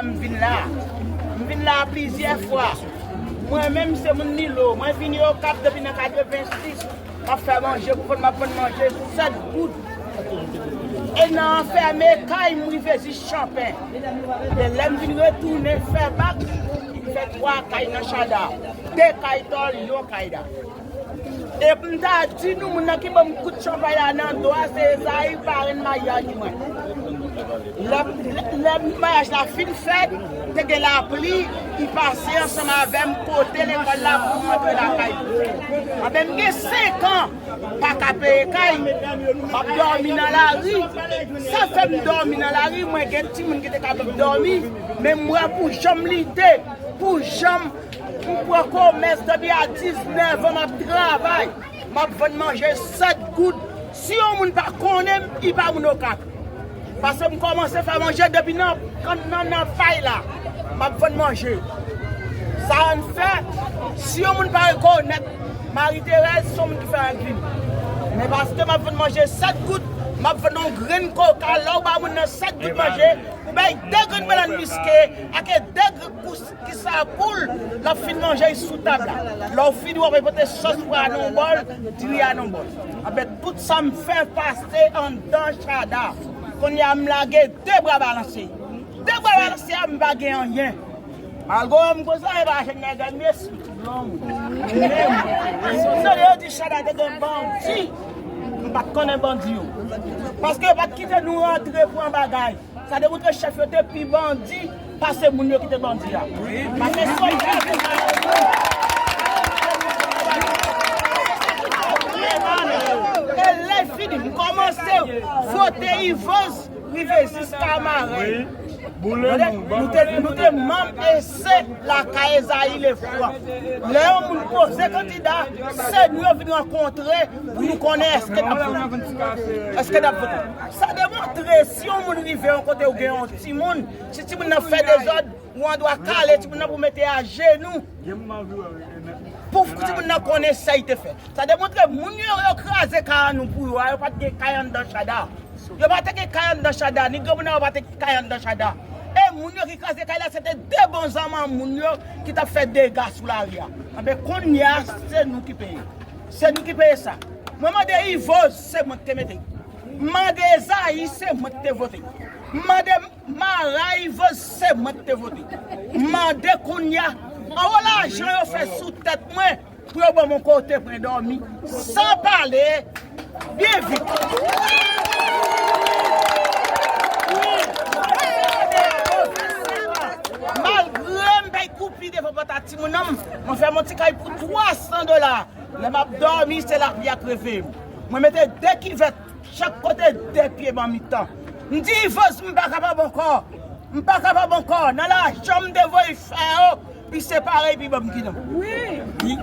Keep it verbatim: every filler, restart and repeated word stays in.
M vin la. M vin la plizyè fwa. Mwen menm se moun Milo. Mwen vini Okap depi nan katrevensis. M ap fè manje pou fanm, m ap vann manje sèt goud. E nan anfèmen kay, m rive jis Chanpen. Men lè m vin retounen fè bak, m fè twa kay nan Chada. De kay Tòl, yon kay Da. E m ta di nou, moun nan ki ban m kout chanpay la nan do a, se Ezayi, parenn maryaj mwen. Lè, lè, lè maryaj la fin fèt, te gen lapli, li pase ansanm avè m kote lekòl la pou m rantre lakay. Anben, m gen senk an, pa ka peye kay, m ap dòmi nan lari. Sa fè m dòmi nan lari, mwen gen timoun ki te kapab dòmi, men m wè pou jan m lite, pou jan m M pran komès depi a diznèf an, m ap travay. M ap vann manje sèt goud. Si yon moun pa konnen m, li pa moun Okap. Paske m kòmanse fè manje depi nan, nan, nan pay la. M ap vann manje. Sa ann fè, si yon moun pa rekonèt Marie Thérèse, se yon moun ki fè anyen vin. Men paske m ap vann manje sèt goud, m ap vann yon grenn koka, lè w ba moun nan sèt goud manje, ou bay de grenn bannann miske, ak de grenn kous Kisa poul, l ap fin manje, li sou tab la. Lè w fini, w ap pote sòs pwa a nan yon bòl, diri a nan yon bòl. Anben, tout sa m fè pase anndan Chada. Kounye a, m lage de bra balanse. De bra balanse a, m pa gen anyen. Malgre m konsa, e pa jèn nèg, m espri tout blan moun. Men, si yo di Chada te gen bandi, m pa t konnen bandi yo. Paske yo pa t kite nou rantre pran bagay. Sa demontre chèf yo te pi bandi pase moun yo ki te bandi a. Pase sòlda yo te bandi. E lè fini, m kòmanse vote Yvos rive jiska Maren. Nou te, nou te manm ese lakay Ezayi Lefwa. Lè yon moun poze kandida, se nou yo vin rankontre pou nou konnen èske n ap vote. Èske n ap vote. Sa demontre, si yon moun rive yon kote ou gen yon timoun, si timoun nan fè dezòd, ou andwa kale timoun nan pou mete ajenou. Pou timoun nan konnen sa li te fè. Sa demontre, moun yo, yo kraze kay an nou pou yo a, yo pa t gen kay anndan Chada. Yo pa te gen kay anndan Chada, ni granmoun nan yo pa te gen kay anndan Chada. E moun yo ki kraze kay la, se te de bon zanman moun yo ki t ap fè dega sou lari a. Anben, kounye a, se nou ki peye. Se nou ki peye sa. Mwen mande Yvos, se mwen ki te mete. M mande Ezayi, se mwen ki te vote. M mande Mara Yvos, se mwen ki te vote. M mande kounye a, anwo lajan yo fè sou tèt mwen, pou yo ban m yon kote pou mwen dòmi, san pale, byen vit. Malgre m bay koupi devan pòt a timoun nan, mwen fè m yon ti kay pou twa san dola. Lè m ap dòmi, se lapli ak reveye m. Mwen mete de kivèt chak kote, de pye ban mitan. M di Yvos, m pa kapab ankò. M pa kapab ankò. Nan lajan m te voye fè yo, li separe epi ban m kinan. Wi. Wi.